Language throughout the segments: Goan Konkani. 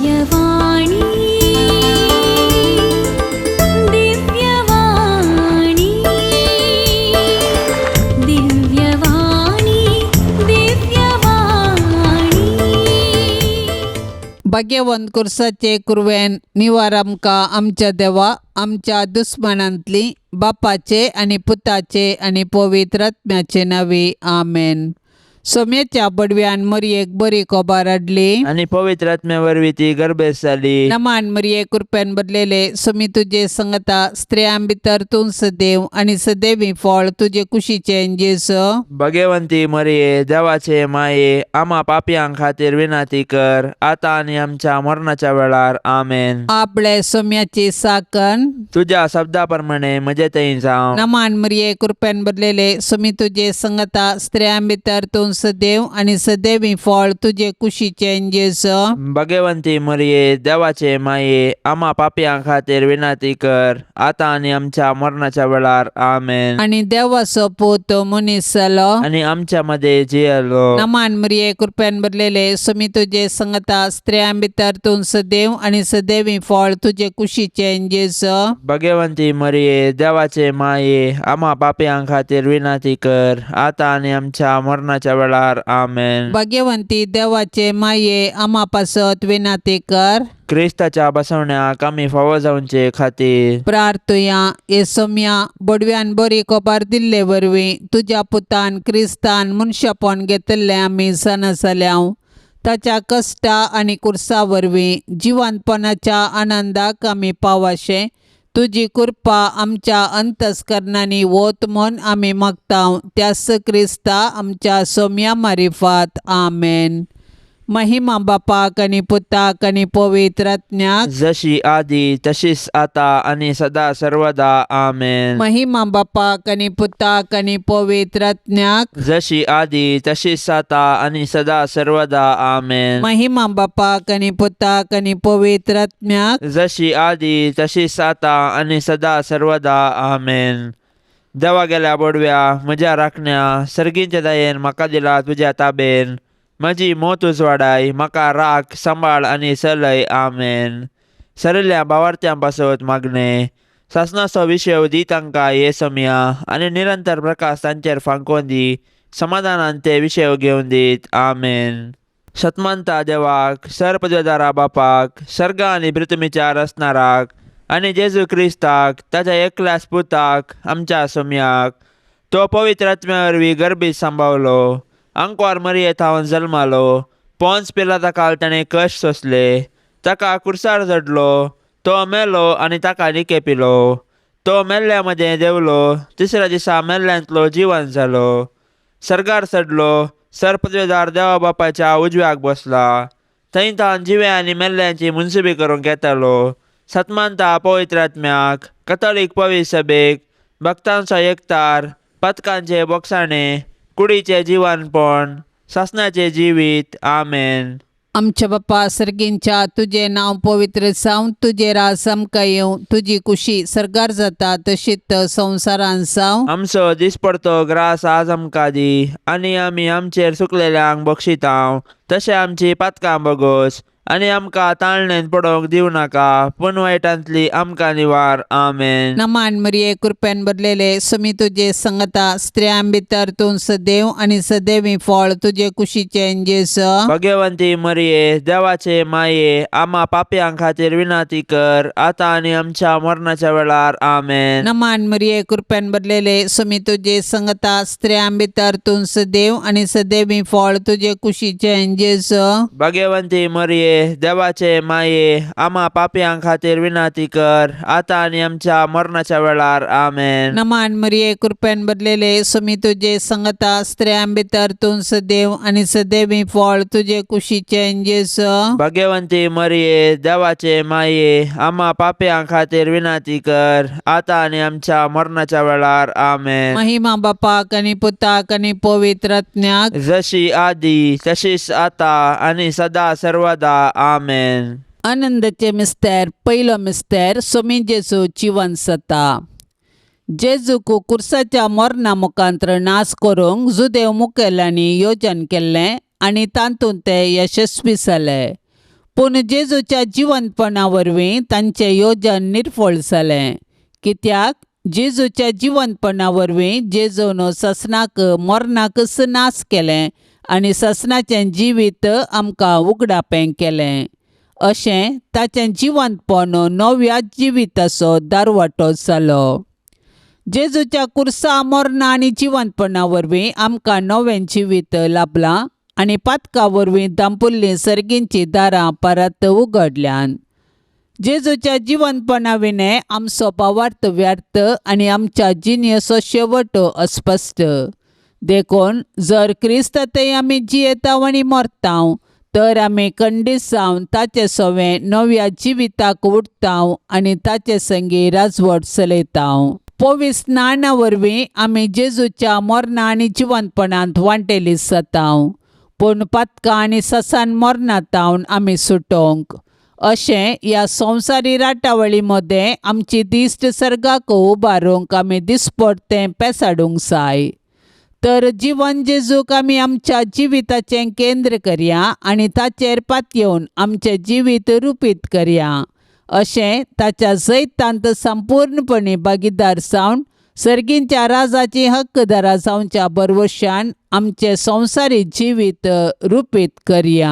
दिव्यवाणी, दिव्यवाणी, दिव्यवाणी, दिव्यवाणी. भाग्यवंत कुर्साचे कुरवेन निवार आमकां आमच्या देवा आमच्या दुस्मानांतली बापाचे आनी पुताचे आनी पवित्र आत्म्याचे नांवी आमेन. सोम्याच्या बडव्यान मरयेक बरी कोबार हाडली आनी पवित्र आत्म्या वरवीं ती गर्भेस जाली. नमान मरिये, कृपेन भरलेले, सुमी तुजे संगता, स्त्रियां भितर तूं सदैव आनी सदैवी फळ तुजे कुशीचें जेजू. भगवंती मरिये, देवाचे माये, आम्हा पापयां खातीर विनंती कर, आता आनी आमच्या मरणाच्या वेळार. आमेन. आपले सोम्याची साकन. तुझ्या शब्दा प्रमाणे म्हजे थंय जावं. नमान मरिये, कृपेन भरलेले, सुमी तुजे संगता, स्त्रियां भितर तूं सदैव आनी सदैवी फळ तुजे कुशीचें जेजू. भगवंती मरिये, देवाचे माये, आम्हा पापयां खातीर विनंती कर, आता आनी आमच्या मरणाच्या वेळार. आमेन. आनी देवाचो पूत मनीस जालो आनी आमच्या मध्ये जियेलो. नमान मरिये, कृपेन भरलेले, सुमी तुजे संगता, स्त्रियां भितर तूं सदैव आनी सदैवी फळ तुजे कुशीचें जेजू. भगवंती मरिये, देवाचे माये, आम्हा पापयां खातीर विनंती कर, आता आनी आमच्या मरणाच्या वेळार. आमेन. भाग्यवंती देवाचे माये, आमा पासत विनाती कर. क्रिस्ताच्या बसवण्याक आमी फावो जावचे खातीर प्रार्थुया. हे सोम्या, बडव्यान बरी कोबार दिल्ले वरवीं तुज्या पुतान क्रिस्तान मनशापण घेतिल्लें आमी जाणा जाल्या. ताच्या कश्टा आनी कुर्सा वरवीं जिवंतपणाच्या आनंदाक आमी पावाशें तुजी कृपा आमच्या अंतस्करणांनी वत म्हूण आमी मागता, त्याच क्रिस्ता आमच्या सोम्या मारिफात. आमेन. महिमा बापाक आनी पुताक आनी पवित्र आत्म्याक. जशी आदी तशीच आता आणि सदा सर्वदा. आमेन. महिमा बापाक आनी पुताक आनी पवित्र आत्म्याक. जशी आदी तशीच आता आणि सदा सर्वदा. आमेन. महिमा बापाक आनी पुताक आनी पवित्र आत्म्याक. जशी आदी तशीच आता आणि सदा सर्वदा. आमेन. देवा गेल्या बोडव्या, म्हज्या राखण्या, सर्गींच्या दयेन म्हाका दिला तुज्या ताबेन. म्हजी मोत उजवाडाय, म्हाका राख, सांबाळ आनी चलय. आमेन. सरिल्ल्या भावार्थ्यां पासत मागणें. सासणाचो विशय दी तांकां हे समया आनी निरंतर प्रकाश तांचेर फांकोवन दी. समाधानान ते विशय घेवन दीत. आमेन. सतमंता देवाक, सरपदवेदारा बापाक, सर्ग आनी पृथ्वीच्या रचणाराक आनी जेजू क्रिस्ताक, ताच्या एकल्याच पुताक, आमच्या सोमयाक, तो पवित्र आत्म्या वरवीं गर्भीत सांबावलो, आंकवार मरिये थावन जल्मालो, पोन्स पिलाता काल ताणें कश्ट सोंसले, ताका कुर्सार चडलो, तो मेलो आनी ताका निके पिलो, तो मेल्ल्या मदें देंवलो, तिसऱ्या दिसा मेल्ल्यांतलो जिवन जालो, सर्गार चडलो, सरपदवेदार देवा बापाच्या उजव्याक बसला, थंय तावन जिवे आनी मेल्ल्यांची मुनसुबी करूंक येतालो. सतमानता पवित्र आत्म्याक, कथोलीक पवित्र सभेक, भक्तांचो एकतार, पथकांचे बोगसाणे, कुडीचें जिवनपण, सासणाचें जिवीत. आमेन. आमच्या बापा सर्गींच्या, तुजें नांव पवित्र जावं, तुजें राज आमकां येवं, तुजी कुशी सर्गार जाता तशीच संवसारान जावं. आमचो दिसपडतो ग्रास आज आमकां दी आनी आमी आमचेर चुकलेल्यांक बक्षितांव तशें आमची पातकां बगोस आनी आमकां ताळणेन पडोवंक दिवं नाका, पूण वायटांतली आमकां निवार. आमेन. नमान मरिये, कृपेन भरलेले, सुमी तुजे संगता, स्त्रियां भितर तूं सदैव आनी सदैवी फळ तुजे कुशीचें जेजू. भगवंती मरिये, देवाचे माये, आम्हा पापयां खातीर विनंती कर, आता आनी आमच्या मरणाच्या वेळार. आमेन. नमान मरिये, कृपेन भरलेले, सुमी तुजे संगता, स्त्रियां भितर तूं सदैव आनी सदैवी फळ तुजे कुशीचें जेजू. भगवंती मरिये, देवाचे माये, आम्हा पापयां खातीर विनंती कर, आता आनी आमच्या मरणाच्या वेळार. आमेन. नमान मरिये, कृपेन भरलेले, सुमी तुजे संगता, स्त्रियां भितर तूं सदैव आनी सदैवी फळ तुजे कुशीचें जेजू. भगवंती मरिये, देवाचे माये, आम्हा पापयां खातीर विनंती कर, आता आनी आमच्या मरणाच्या वेळार. आमेन. महिमा बापाक आनी पुताक आनी पवित्र आत्म्याक. जशी आदी तशीच आता आणि सदा सर्वदा. आमेन. आनंदाचे मिस्तेर. पयलो मिस्तेर, सोमी जेजू जिवन जाता. जेजूक कुर्साच्या मरणा मुखांत्र नाश करूंक जुदेव मुखेल्यांनी योजन केल्लें आनी तातूंत ते यशस्वी जाले. पूण जेजूच्या जिवंतपणा वरवीं तांचें योजन निर्फळ जालें, कित्याक जेजूच्या जिवंतपणा वरवीं जेजून ससनाक मरणाकच नाश केलें आनी ससनाचें जिवीत आमकां उगडापें केलें. अशें ताचें जिवंतपण नव्या जिविताचो दारवाटो जालो. जेजूच्या कुर्सा मरणा आनी जिवंतपणा वरवीं आमकां नवें जिवीत लाभलां आनी पातका वरवीं दांपुल्लीं सर्गींचीं दारां परत उगडल्यान. जेजूच्या जिवंतपणा विणें आमचो भावार्थ व्यर्थ आनी आमच्या जिणेचो शेवट अस्पश्ट. देखून जर क्रिस्त थंय आमी जियेताव आनी मरताव तर आमी खंडीत जावन ताचे सवें नव्या जिविताक उठताव आनी ताचे संगी राजवट चलयताव. पवित्र स्नाना वरवीं आमी जेजूच्या मरणा आनी जिवंतपणांत वांटेली जाताव, पूण पातकां आनी ससान मरणांत आमी सुटोवंक. अशें ह्या संवसारी राटावळी मदें आमची दिश्ट सर्गाक उबारूंक आमी दिसपडतें पेसाडूंक जाय. तर जिवन जेजूक आमी आमच्या जिविताचें केंद्र करया आनी ताचेर पातयेवन आमचें जिवीत रुपीत करया. अशें ताच्या जैतांत संपूर्णपणी भागीदार जावन सर्गींच्या राजाची हक्कदारा जावच्या बरवशान आमचें संवसारी जिवीत रुपीत करया.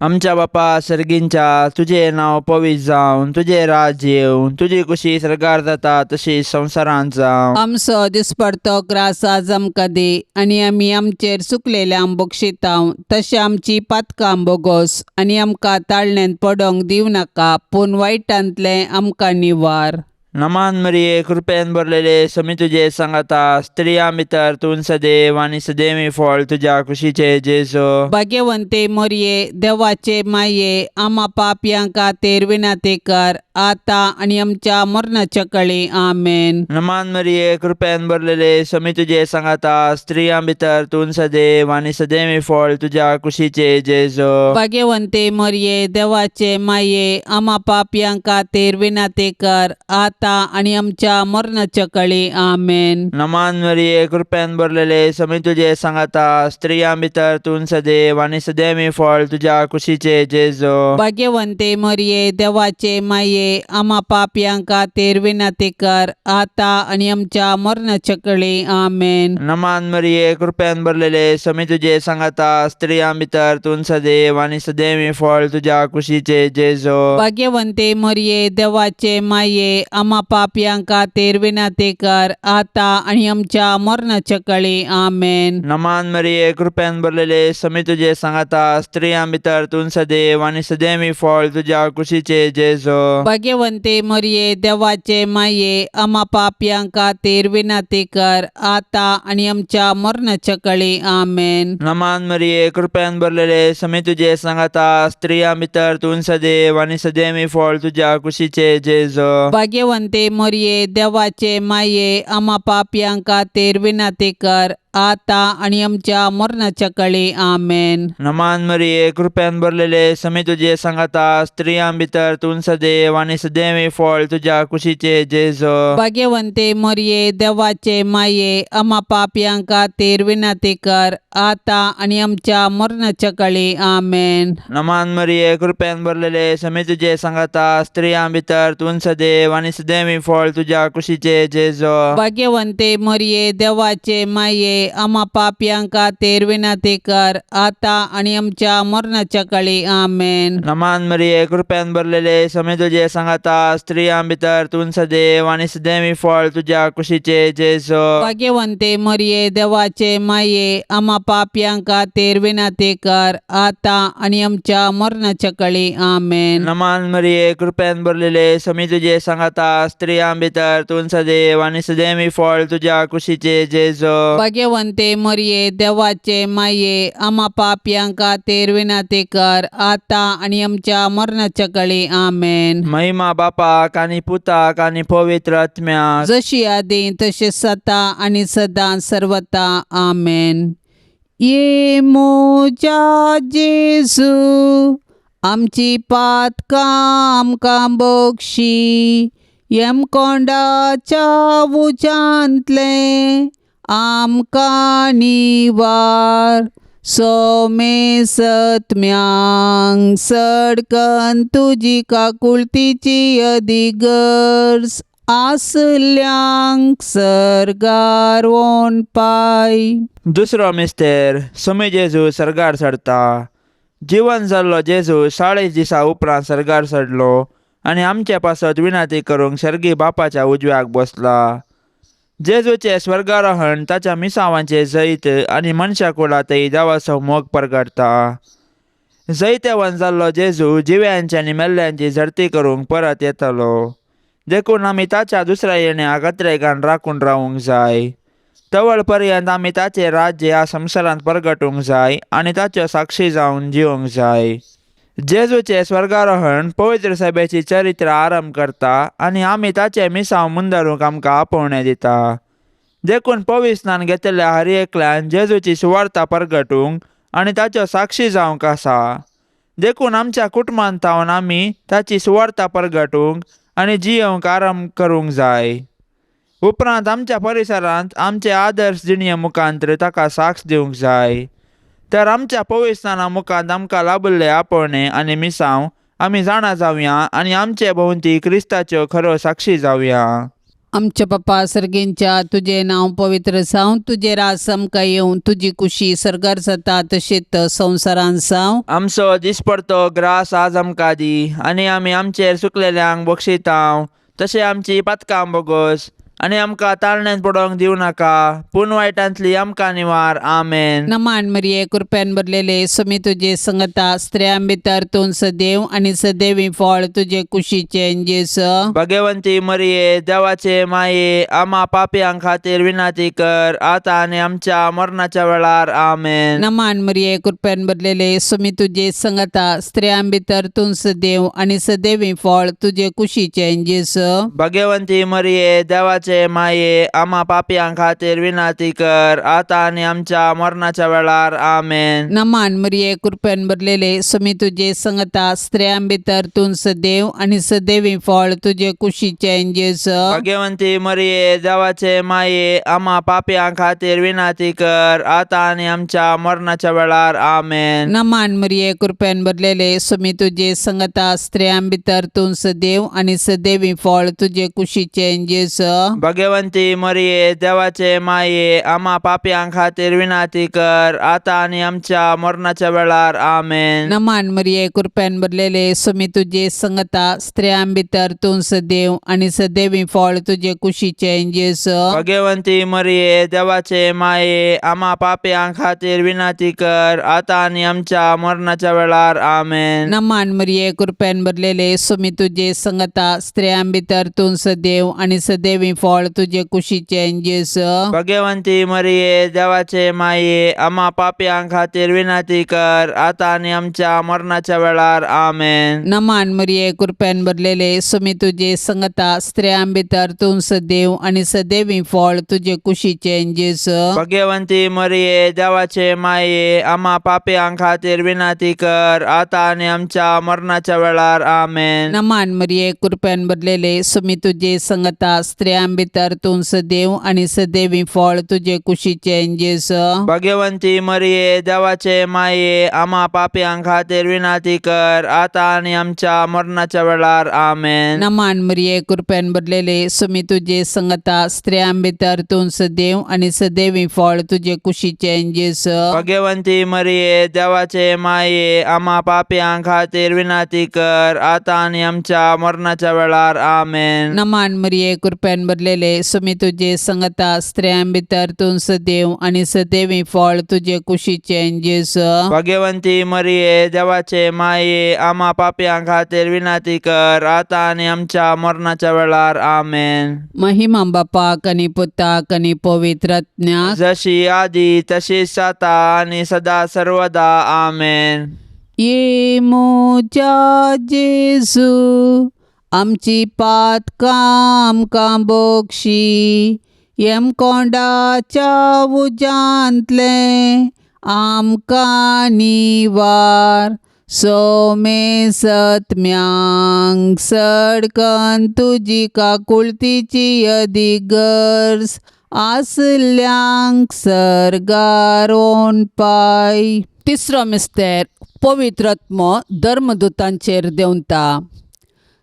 आमच्या बापा सर्गींच्या, तुजें नांव पवित्र जावन, तुजें राज येवन, तुजी कुशी सर्गार जाता तशी संवसारांत जावं. आमचो दिसपडतो ग्रास आज आमकां दी आनी आमी आमचेर चुकलेल्यांक बक्षितांव तशें आमची पातकां बोगोस आनी आमकां ताळण्यांत पडोंक दिवं नाका, पूण वायटांतलें आमकां निवार. नमान मरिये, कृपेन भरलेले, समी तुजे सांगाता, स्त्रियां भितर तूं सदैव आनी सदैवी फळ तुज्या कुशीचे जेजू. भाग्यवंते मोरये, देवाचे माये, आमा पापयां खातीर विनंती कर आता आनी आमच्या मरणाच्या कळी. आमेन. नमान मरिये, कृपेन भरलेले, समी तुजे सांगाता, स्त्रियां भितर तूं सदैव आनी सदैवी फळ तुज्या कुशीचे जेजू. भाग्यवंते मोरये, देवाचे माये, आमा पापयां खातीर विनंती कर आता आनी आमच्या मरणाच्या कळी. आमेन. नमान मरिये, कृपेन भरलेले, समी तुजे सांगाता, स्त्रियां भितर तूं सदैव आनी सदैवी फळ तुज्या कुशीचे जेजू. भाग्यवंते मोरये, देवाचे माये, आमा पापयां खातीर विनंती कर आता आनी आमच्या मरणाच्या कळी. आमेन. नमान मरिये, कृपेन भरलेले, समी तुजे सांगाता, स्त्रियां भितर तूं सदैव आनी सदैवी फळ तुज्या कुशीचे जेजू. भाग्यवंते मोरये, देवाचे माये, आमा पापयां खातीर विनंती कर आता आनी आमच्या मरणाच्या कळी. आमेन. नमान मरिये, कृपेन भरलेले, समी तुजे सांगाता, स्त्रियां भितर तूं सदैव आनी सदैवी फळ तुज्या कुशीचे जेजू. भाग्यवंते मोरये, देवाचे माये, आमा पापयां खातीर विनंती कर आता आनी आमच्या मरणाच्या कळी. आमेन. नमान मरिये, कृपेन भरलेले, समी तुजे सांगाता, स्त्रियां भितर तूं सदैव आनी सदैवी फळ तुज्या कुशीचे जेजू. भाग्यवंते मोरये, देवाचे माये, आमा पापयां खातीर विनंती कर आता आनी आमच्या मरणाच्या कळी. आमेन. नमान मरिये, कृपेन भरलेले, समी तुजे सांगाता, स्त्रियां भितर तूं सदैव आनी सदैवी फळ तुज्या कुशीचे जेजू. भाग्यवंते मोरये, देवाचे माये, आमा पापयां खातीर विनंती कर आता आनी आमच्या मरणाच्या कळी. आमेन. नमान मरिये, कृपेन भरलेले, समी तुजे सांगाता, स्त्रियां भितर तूं सदैव आनी सदैवी फळ तुज्या कुशीचे जेजू. भाग्यवंते मोरये, देवाचे माये, आमा पापयां खातीर विनंती कर आता आनी आमच्या मरणाच्या कळी. आमेन. नमान मरिये, कृपेन भरलेले, समी तुजे सांगाता, स्त्रियां भितर तूं सदैव आनी सदैवी फळ तुज्या कुशीचे जेजू. भाग्यवंते मोरये, देवाचे माये, आमा पापयां खातीर विनंती कर आता आनी आमच्या मरणाच्या कळी. आमेन. नमान मरिये, कृपेन भरलेले, समी तुजे सांगाता, स्त्रियां भितर तूं सदैव आनी सदैवी फळ तुज्या कुशीचे जेजू. भाग्यवंते मोरये, देवाचे माये, आमा पापयां खातीर विनंती कर आता आनी आमच्या मरणाच्या कळी. आमेन. महिमा बापाक आनी पुताक आनी पवित्र आत्म्याक, जशी आदी तशी सता आनी सदां सर्वता. आमेन. ये मोजा जेजू, आमची पातकां आमकां बक्षी, यमकोंडाच्या उज्यांतलें आमकां निवार. सोमे सत्म्यांक सडकन तुजी काकुळतीची अदिगर्ज आसल्यांक सर्गार वोन पाय. दुसरो मिस्तेर सुमी जेजू सर्गार चडता. जिवन जाल्लो जेजू 40 दिसां उपरांत सर्गार चडलो आनी आमचे पासत विनंती करूंक सर्गी बापाच्या उजव्याक बसला. जेजूचें स्वर्गारोहण ताच्या मिसांवांचें जैत आनी मनशा कुळांतय देवाचो मोग परगटता. जैतेवन जाल्लो जेजू जिव्यांची आनी मेल्ल्यांची झडती करूंक परत येतलो. देखून आमी ताच्या दुसऱ्या येण्याक अत्रेगान राखून रावूंक जाय. तवळ पर्यंत आमी ताचें राज्य ह्या संवसारांत परगटूंक जाय आनी ताच्यो साक्षी जावन जिवंक जाय. जेजूचें स्वर्गारोहण पवित्र सभेची चरित्र आरंभ करता आनी आमी ताचें मिसांव मुंदारूंक आमकां आपोवणें दिता. देखून पवित्र स्नान घेतिल्ल्या हर एकल्यान जेजूची सुवार्ता परगटूंक आनी ताच्यो साक्षी जावंक आसा. देखून आमच्या कुटुंबांत थावन आमी ताची सुवार्ता परगटूंक आनी जियोवंक आरंभ करूंक जाय. उपरांत आमच्या परिसरांत आमचे आदर्श जिणये मुखांतर ताका साक्ष दिवंक जाय. तर आमच्या पवित्र स्नाना मुखांत आमकां लाभिल्ले आपोवणें आनी मिसांव आमी जाणा जावया आनी आमचे भोंवती क्रिस्ताच्यो खऱ्यो साक्षी जावया. आमच्या पप्पा सर्गींच्या तुजें नांव पवित्र जावं, तुजें राज आमकां येवं, तुजी कुशी सर्गार जाता तशीच संवसारांत जावं. आमचो दिसपडतो ग्रास आज आमकां दी आनी आमी आमचेर सुकलेल्यांक बक्षितांव तशें आमची पातकां बोगोस आनी आमकां ताळण्यांत पडोवंक दिवं नाका पूण वायटांतली आमकां निवार. आमेन. नमान मरिये, कृपेन भरलेले, समी तुजे संगता, स्त्रियां भितर तूं सदैव आनी सदैवी फळ तुजे कुशीचें जेस. भगवंती मरिये, देवाचे माये, आमा पापयां खातीर विनंती कर आतां आनी आमच्या मरणाच्या वेळार. आमेन. नमान मरिये, कृपेन भरलेले, समी तुजे संगता, स्त्रियां भितर तूं सदैव आनी सदैवी फळ तुजे कुशीचें जेस. भगवंती मरिये, देवाचे माये, आमा पापयां खातीर विनंती कर आतां आनी आमच्या मरणाच्या वेळार. आमेन. नमान मरिये, कृपेन भरलेले, समी तुजे संगता, स्त्रियां भितर तूं सदैव आनी सदैवी फळ तुजे कुशीचें जेस. भगवंती मरिये, देवाचे माये, आमा पापयां खातीर विनंती कर आतां आनी आमच्या मरणाच्या वेळार. आमेन. नमान मरिये, कृपेन भरलेले, समी तुजे संगता, स्त्रियां भितर तूं सदैव आनी सदैवी फळ तुजे कुशीचें जेस. भगवंती मरिये, देवाचे माये, आमा पापयां खातीर विनंती कर आतां आनी आमच्या मरणाच्या वेळार. आमेन. नमान मरिये, कृपेन भरलेले, समी तुजे संगता, स्त्रियां भितर तूं सदैव आनी सदैवी फळ तुजे कुशीचें जेस. भगवंती मरिये, देवाचे माये, आमा पापयां खातीर विनंती कर आतां आनी आमच्या मरणाच्या वेळार. आमेन. नमान मरिये, कृपेन भरलेले, समी तुजे संगता, स्त्रियां भितर तूं सदैव आनी सदैवी फळ तुजे कुशीचें जेस. भगवंती मरिये, देवाचे माये, आमा पापयां खातीर विनंती कर आतां आनी आमच्या मरणाच्या वेळार. आमेन. नमान मरिये, कृपेन भरलेले, समी तुजे संगता, स्त्रियां भितर तूं सदैव आनी सदैवी फळ तुजे कुशीचें जेस. भगवंती मरिये, देवाचे माये, आमा पापयां खातीर विनंती कर आतां आनी आमच्या मरणाच्या वेळार. आमेन. नमान मरिये, कृपेन भरलेले, समी तुजे संगता, स्त्रियां भितर तूं सदैव आनी सदैवी फळ तुजे कुशीचें जेस. भगवंती मरिये, देवाचे माये, आमा पापयां खातीर विनंती कर आतां आनी आमच्या मरणाच्या वेळार. आमेन. नमान मरिये, कृपेन भरलेले, समी तुजे संगता, स्त्रियां भितर तूं सदैव आनी सदैवी फळ तुजे कुशीचें जेस. भगवंती मरिये, देवाचे माये, आमा पापयां खातीर विनंती कर आतां आनी आमच्या मरणाच्या वेळार. आमेन. नमान मरिये, कृपेन भरलेले, समी तुजे संगता, स्त्रियां भितर तूं सदैव आनी सदैवी फळ तुजे कुशीचें जेस. भगवंती मरिये, देवाचे माये, आमा पापयां खातीर विनंती कर आतां आनी आमच्या मरणाच्या वेळार. आमेन. महिमा बापाक आनी पुताक आनी पवित्र आत्म्याक, जशी आदी तशीच आतां आनी सदा सर्वदा. आमेन. ये म्हज्या जेजू, आमची पातकां आमकां बोगशी, यमकोंडाच्या उज्यांतलें आमकां निवार, सोमे सत्म्यांक सडकन तुजी काकुळतीची अदीक गरज आसल्यांक सर्गार पाय. तिसरो मिस्तेर, पवित्रत्मो धर्मदुतांचेर देंवता.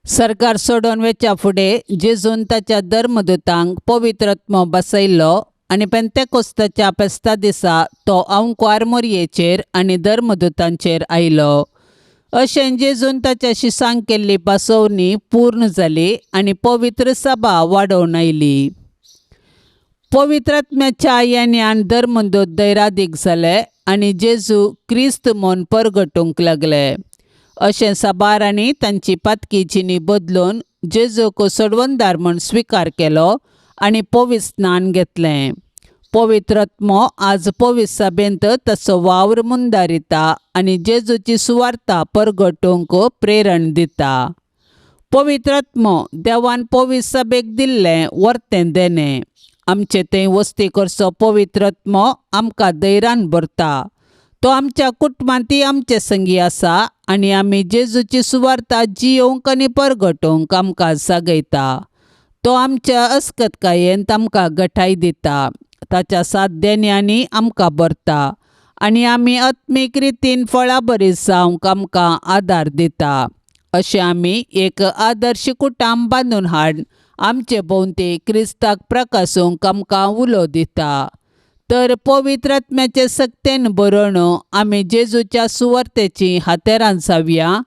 सरकार सोडून वेच्या फुडें जेजून ताच्या धर्मदुतांक पवित्रत्मो बसयलो आनी पेंतेकोस्ताच्या फेस्ता दिसा तो अंकवार मोरयेचेर आनी धर्मदुतांचेर आयलो. अशें जेजून ताच्या शिसांक केल्ली पासोवणी पूर्ण जाली आनी पवित्र सभा वाडोवन आयली. पवित्रात्म्याच्या येण्यान धर्मदूत दैरादीक जाले आनी जेजू क्रिस्त म्हूण परगटूंक लागले. अशें साबारांनी तांची पातकी जिणी बदलून जेजूक सोडवणदार म्हूण स्विकार केलो आनी पवित्र स्नान घेतलें. पवित्रत्मो आज पवित्र सभेंत तसो वावर मुंदारिता आनी जेजूची सुवार्ता परगटूंक प्रेरण दिता. पवित्रत्मो देवान पवित्र सभेक दिल्लें वर्तें देणें. आमचे थंय वस्ती करचो पवित्रत्मो आमकां धैर्यान भरता. तो आमच्या कुटुंबांतय आमचे संगी आसा आनी आमी जेजूची सुवार्ता जियोवंक आनी परगटोवंक आमकां जागयता. तो आमच्या अस्कतकायेंत आमकां गठाय दिता. ताच्या सात देण्यांनी आमकां भरता आनी आमी आत्मीक रितीन फळां बरी जावंक आमकां आदार दिता. अशें आमी एक आदर्श कुटुंब बांदून हाड आमचे भोंवती क्रिस्ताक प्रकासूंक आमकां उलो दिता. तर पवित्र आत्म्याचे सक्तेन बरोवन आमी जेजूच्या सुवार्तेचीं हातेरां जावया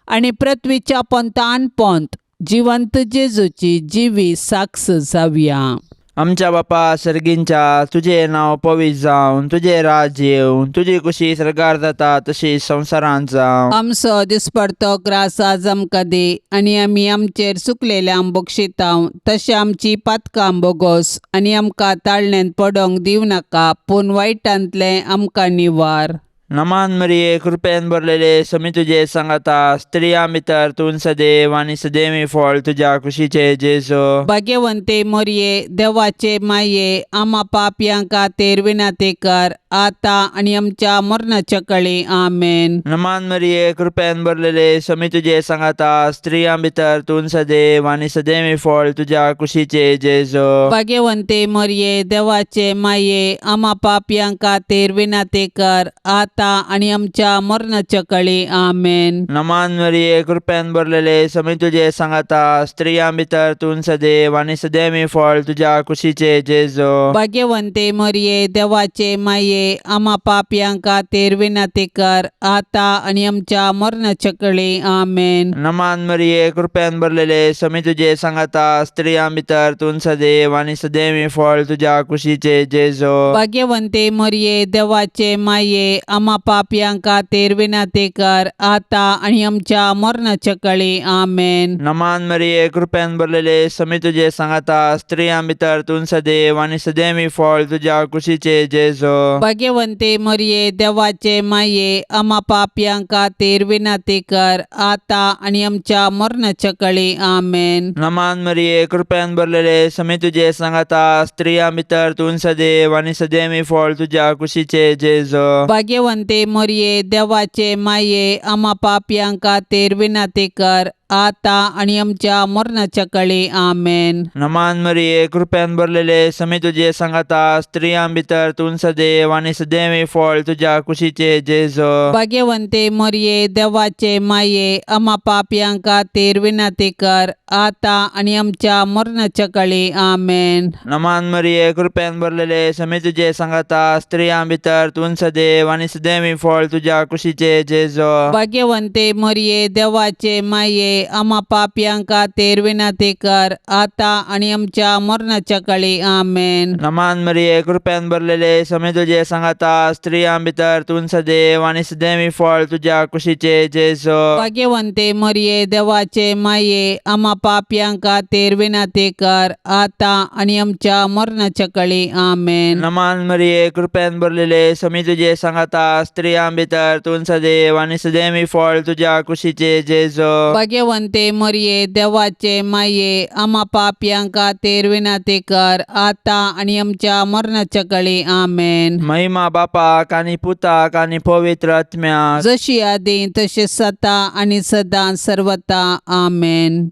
आनी पृथ्वीच्या पोंतान पोंत जिवंत जेजूची जिवी साक्ष जावया. आमच्या बापा सर्गींच्या, तुजें नांव पवित्र जावन, तुजें राज येवं, तुजी कुशी सर्गार जाता तशी संवसारांत जावं. आमचो दिसपडतो ग्रास आज आमकां दी आनी आमी आमचेर चुकलेल्यांक बक्षितांव तशें आमची पातकां बोगोस आनी आमकां ताळण्यांत पडोंक दिवं नाका पूण वायटांतलें आमकां निवार. नमान मरिये, कृपेन भरलेले, समी तुजे सांगाता, स्त्रियां भितर तूं सदैव आनी सदैवी फळ तुज्या कुशीचे जेजू. भाग्यवंते मोरये, देवाचे माये, आमा पापयां खातीर विनंती कर आतां आनी आमच्या मरणाच्या कळी. आमेन. नमान मरिये, कृपेन भरलेले, समी तुजे सांगाता, स्त्रियां भितर तूं सदैव आनी सदैवी फळ तुज्या कुशीचे जेजू. भाग्यवंते मोरये, देवाचे माये, आमा पापयां खातीर विनंती कर आतां आनी आमच्या मरणाच्या कळी. आमेन. नमान मरिये, कृपेन भरलेले, समी तुजे सांगाता, स्त्रियां भितर तूं सदैव आनी सदैवी फळ तुज्या कुशीचे जेजू. भाग्यवंते मोरये, देवाचे माये, आमा पापयां खातीर विनंती कर आतां आनी आमच्या मरणाच्या कळी. आमेन. नमान मरिये, कृपेन भरलेले, समी तुजे सांगाता, स्त्रियां भितर तूं सदैव आनी सदैवी फळ तुज्या कुशीचे जेजू. भाग्यवंते मोरये, देवाचे माये, आमा पापयां खातीर विनंती कर आतां आनी आमच्या मरणाच्या कळी. आमेन. नमान मरिये, कृपेन भरलेले, समी तुजे सांगाता, स्त्रियां भितर तूं सदैव आनी सदैवी फळ तुज्या कुशीचे जेजू. भाग्यवंते मोरये, देवाचे माये, आमा पापयां खातीर विनंती कर आतां आनी आमच्या मरणाच्या कळी. आमेन. नमान मरिये, कृपेन भरलेले, समी तुजे सांगाता, स्त्रियां भितर तूं सदैव आनी सदैवी फळ तुज्या कुशीचे जेजू. भाग्यवंते मोरये, देवाचे माये, आमा पापयां खातीर विनंती कर आतां आनी आमच्या मरणाच्या कळी. आमेन. नमान मरिये, कृपेन भरलेले, समी तुजे सांगाता, स्त्रियां भितर तूं सदैव आनी सदैवी फळ तुज्या कुशीचे जेजू. भाग्यवंते मोरये, देवाचे माये, आमा पापयां खातीर विनंती कर आतां आनी आमच्या मरणाच्या कळी. आमेन. नमान मरिये, कृपेन भरलेले, समी तुजे सांगाता, स्त्रियां भितर तूं सदैव आनी सदैवी फळ तुज्या कुशीचे जेजू. भाग्यवंते मोरये, देवाचे माये, आमा पापयां खातीर विनंती कर आतां आनी आमच्या मरणाच्या कळी. आमेन. नमान मरिये, कृपेन भरलेले, समी तुजे सांगाता, स्त्रियां भितर तूं सदैव आनी सदैवी फळ तुज्या कुशीचे जेजू. भाग्यवंते मोरये, देवाचे माये, आमा पापयां खातीर विनंती कर आतां आनी आमच्या मरणाच्या कळी. आमेन. नमान मरिये, कृपेन भरलेले, समी तुजे सांगाता, स्त्रियां भितर तूं सदैव आनी सदैवी फळ तुज्या कुशीचे जेजू. भाग्यवंते मोरये, देवाचे माये, आमा पापयां खातीर विनंती कर आतां आनी आमच्या मरणाच्या कळी. आमेन. महिमा बापाक आनी पुताक आनी पवित्र आत्म्याक, जशी आदी तशी सता आनी सदां सर्वता. आमेन.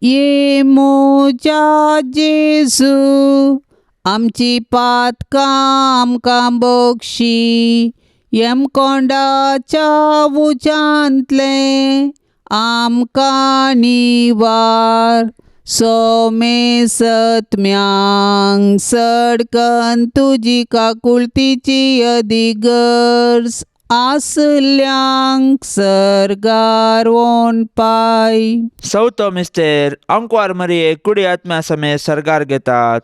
ये मोजा जेजू, आमची पातकां आमकां बक्षी यमकोंडाच्या उज्यांतलें आमकां निवार सोमेसत्म्यांक सडकन तुजी काकुळतीची अदीक गरज आसल्यांक सर्गार वोन पाय. चवथो मिस्तेर आंकवार मरिये कुडी आत्म्या समेत सर्गार घेतात.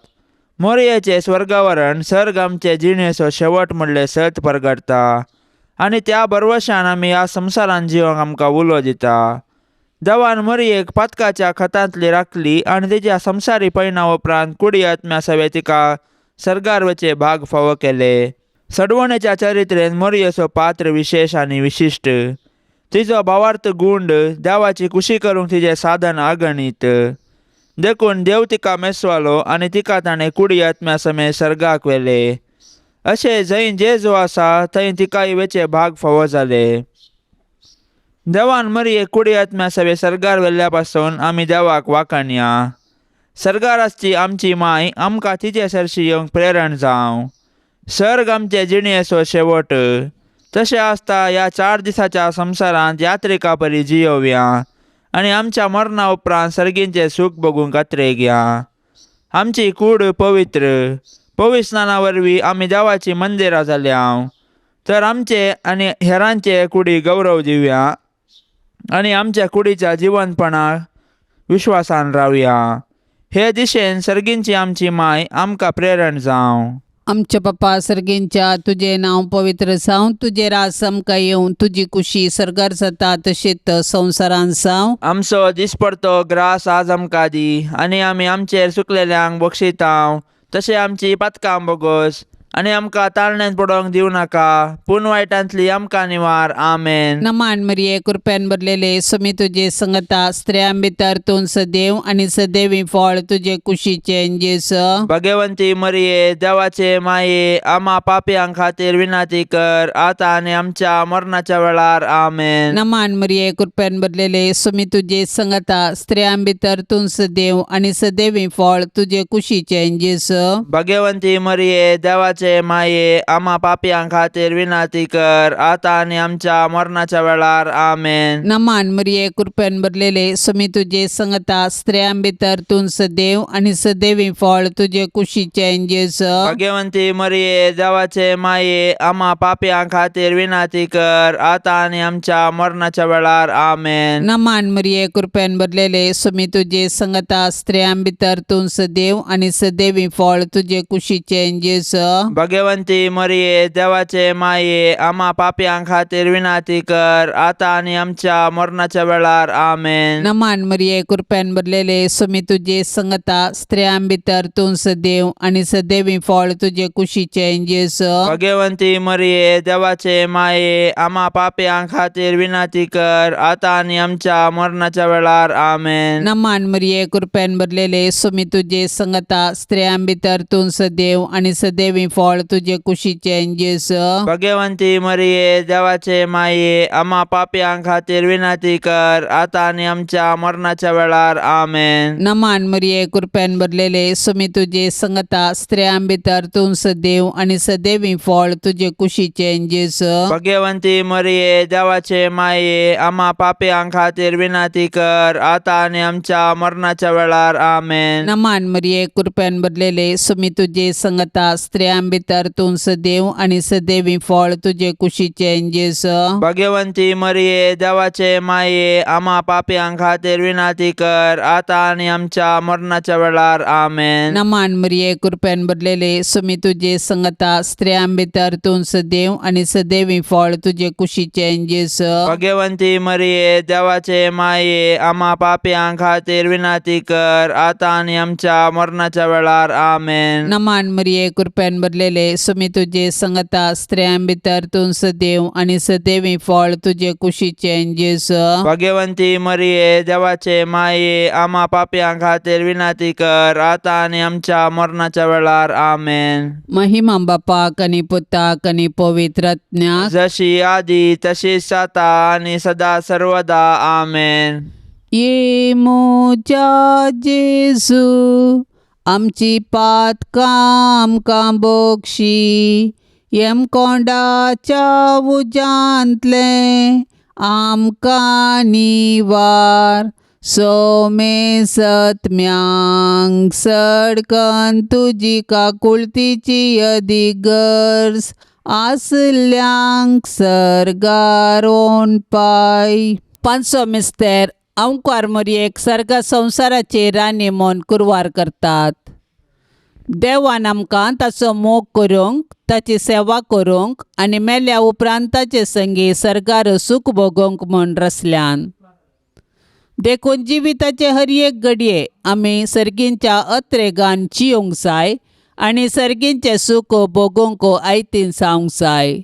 मोरयेचें स्वर्गावरण सर्ग आमचे जिणेचो शेवट म्हणलें सत परगटता आनी त्या भरवशान आमी ह्या संवसारान जिवंक आमकां उलो दिता. देवान मरयेक पातकाच्या खतांतली राखली आनी तिच्या संवसारी पयणा उपरांत कुडी आत्म्या सवें तिका सर्गार वचे भाग फावो केले. सडवणेच्या चरित्रेन मोरयेचो पात्र विशेश आनी विशिश्ट. तिजो भावार्थ गुंड देवाची कुशी करूंक तिजें साधन अगणीत. देखून देव तिका मेसवालो आनी तिका ताणें कुडी आत्म्या समेत सर्गाक व्हेले. अशें जंय जेजू आसा थंय तिकाय वेचे भाग फावो जाले. देवान मरयेक कुडी आत्म्या सवें सर्गार व्हेल्ल्या पासून आमी देवाक वाखाणया. सर्गार आसची आमची माय आमकां तिचे सरशी येवंक प्रेरण जावं. सर्ग आमचे जिणेचो शेवट. तशें आसता ह्या 4 दिसाच्या संवसारांत यात्रिका परी जियोवया आनी आमच्या मरणा उपरांत सर्गींचें सूख भोगूंक कातरेक. आमची कूड पवित्र पवित्र स्नाना वरवीं आमी देवाचीं मंदिरां जाल्या. तर आमचे आनी हेरांचे कुडी गौरव दिवया आनी आमच्या कुडीच्या जिवनपणाक विश्वासान रावया. हे दिशेन सर्गींची आमची माय आमकां प्रेरण जावं. आमच्या पप्पा सर्गींच्या तुजें नांव पवित्र जावं, तुजें राज आमकां येवं, तुजी कुशी सर्गार जाता तशीच संवसारान जावं. आमचो दिसपडतो ग्रास आज आमकां दी आनी आमी आमचेर चुकलेल्यांक बक्षितांव तशें आमची पातकां बोगस आनी आमकां ताळण्यांत पडोवंक दिवं नाका पूण वायटांतली आमकां निवार. आमेन. नमान मरिये, कृपेन भरलेले, समी तुजे संगता, स्त्रियां भितर तूं सदैव आनी सदैवी फळ तुजे कुशीचें जेस. भगवंती मरिये देवाचे माये आमा पापयां खातीर विनंती कर आतां आनी आमच्या मरणाच्या वेळार. आमेन. नमान मरिये, कृपेन भरलेले, समी तुजे संगता, स्त्रियां भितर तूं सदैव आनी सदैवी फळ तुजे कुशीचें जेस. भगवंती मरिये देवाचे माये आमा पापयां खातीर विनंती कर आतां आनी आमच्या मरणाच्या वेळार. आमेन. नमान मरिये, कृपेन भरलेले, समी तुजे संगता, स्त्रियां भितर तूं सदैव आनी सदैवी फळ तुजे कुशीचें जेस. भगवंती मरिये देवाचे माये आमा पापयां खातीर विनंती कर आतां आनी आमच्या मरणाच्या वेळार. आमेन. नमान मरिये, कृपेन भरलेले, समी तुजे संगता, स्त्रियां भितर तूं सदैव आनी सदैवी फळ तुजे कुशीचें जेस. भगवंती मरिये देवाचे माये आमा पापयां खातीर विनंती कर आतां आनी आमच्या मरणाच्या वेळार. आमेन. नमान मरिये, कृपेन भरलेले, समी तुजे संगता, स्त्रियां भितर तूं सदैव आनी सदैवी फळ तुजे कुशीचें जेस. भगवंती मरिये देवाचे माये आमा पापयां खातीर विनंती कर आतां आनी आमच्या मरणाच्या वेळार. आमेन. नमान मरिये, कृपेन भरलेले, समी तुजे संगता, स्त्रियां भितर तूं सदैव आनी सदैवी फळ तुजे कुशीचें जेस. भगवंती मरिये देवाचे माये आमा पापयां खातीर विनंती कर आतां आनी आमच्या मरणाच्या वेळार. आमेन. नमान मरिये, कृपेन भरलेले, समी तुजे संगता, स्त्रियां भितर तूं सदैव आनी सदैवी फळ तुजे कुशीचें जेस. भगवंती मरिये देवाचे माये आमा पापयां खातीर विनंती कर आतां आनी आमच्या मरणाच्या वेळार. आमेन. नमान मरिये, कृपेन भरलेले, समी तुजे संगता, स्त्रियां भितर तूं सदैव आनी सदैवी फळ तुजे कुशीचें जेस. भगवंती मरिये देवाचे माये आमा पापयां खातीर विनंती कर आतां आनी आमच्या मरणाच्या वेळार. आमेन. नमान मरिये, कृपेन भरलेले, समी तुजे संगता, स्त्रियां भितर तूं सदैव आनी सदैवी फळ तुजे कुशीचें जेस. भगवंती मरिये देवाचे माये आमा पापयां खातीर विनंती कर आतां आनी आमच्या मरणाच्या वेळार. आमेन. नमान मरिये, कृपेन भरलेले, समी तुजे संगता, स्त्रियां भितर तूं सदैव आनी सदैवी फळ तुजे कुशीचें जेस. भगवंती मरिये देवाचे माये आमा पापयां खातीर विनंती कर आतां आनी आमच्या मरणाच्या वेळार. आमेन. महिमा बापाक आनी पुताक आनी पवित्र आत्म्याक, जशी आदी तशीच आतां आनी सदा सर्वदा. आमेन. ये मोजा जेजू, आमची पातकां आमकां बोगशी यमकोंडाच्या उज्यांतलें आमकां निवार सोमे सत्म्यांक सडकन तुजी काकुळतीची अदीक गरज आसल्यांक सर्गार पाय. पांचसो मिस्तेर अंकार मोरयेक सर्ग संवसाराची राणी म्हूण कुरवार करतात. देवान आमकां ताचो मोग करूंक, ताची सेवा करूंक आनी मेल्या उपरांत ताचे संगी सर्गार सूख भोगोवंक म्हूण रचल्यान. देखून जिविताचे हर एक घडये आमी सर्गींच्या अत्रेगान जियोंक जाय आनी सर्गींचें सूख भोगोवंक आयतीन जावंक जाय.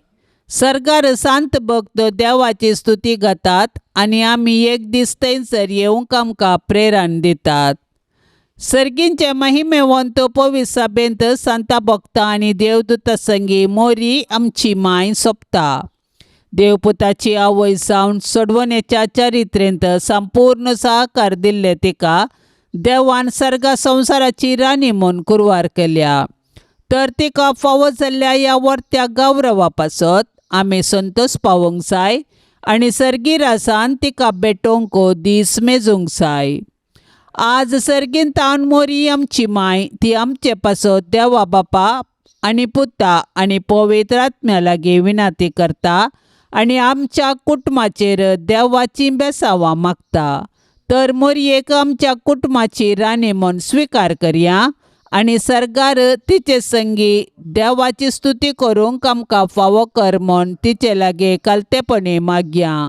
सर्गार सांत भक्त देवाची स्तुती गातात आनी आमी एक दीस थंयसर येवंक आमकां प्रेरण दितात. सर्गींचे महिमेवंत पवित्र सभेंत सांता भक्ता आनी देवदूता संगी मोरी आमची माय सोंपता. देवपुताची आवय जावन सोडवणेच्या चरित्रेंत संपूर्ण सहकार दिल्ले तिका देवान सर्गा संवसाराची राणी म्हूण कुरवार केल्या. तर तिका फावो जाल्ल्या ह्या वर्त्या गौरवा पासत आमी संतोश पावोवंक जाय आनी सर्गी रासान तिका भेटोवंक दीस मेजूंक जाय. आज सर्गीन तावन मोरी आमची माय ती आमचे पासत देवा बापा आनी पुता आनी पवित्र आत्म्या लागीं विनंती करता आनी आमच्या कुटुंबाचेर देवाचीं बेसावां मागता. तर मोरयेक आमच्या कुटुंबाची राणी म्हूण स्विकार करया आनी सर्गार तिचे संगी देवाची स्तुती करूंक आमकां फावो कर म्हूण तिचे लागीं कालतेपणी मागया.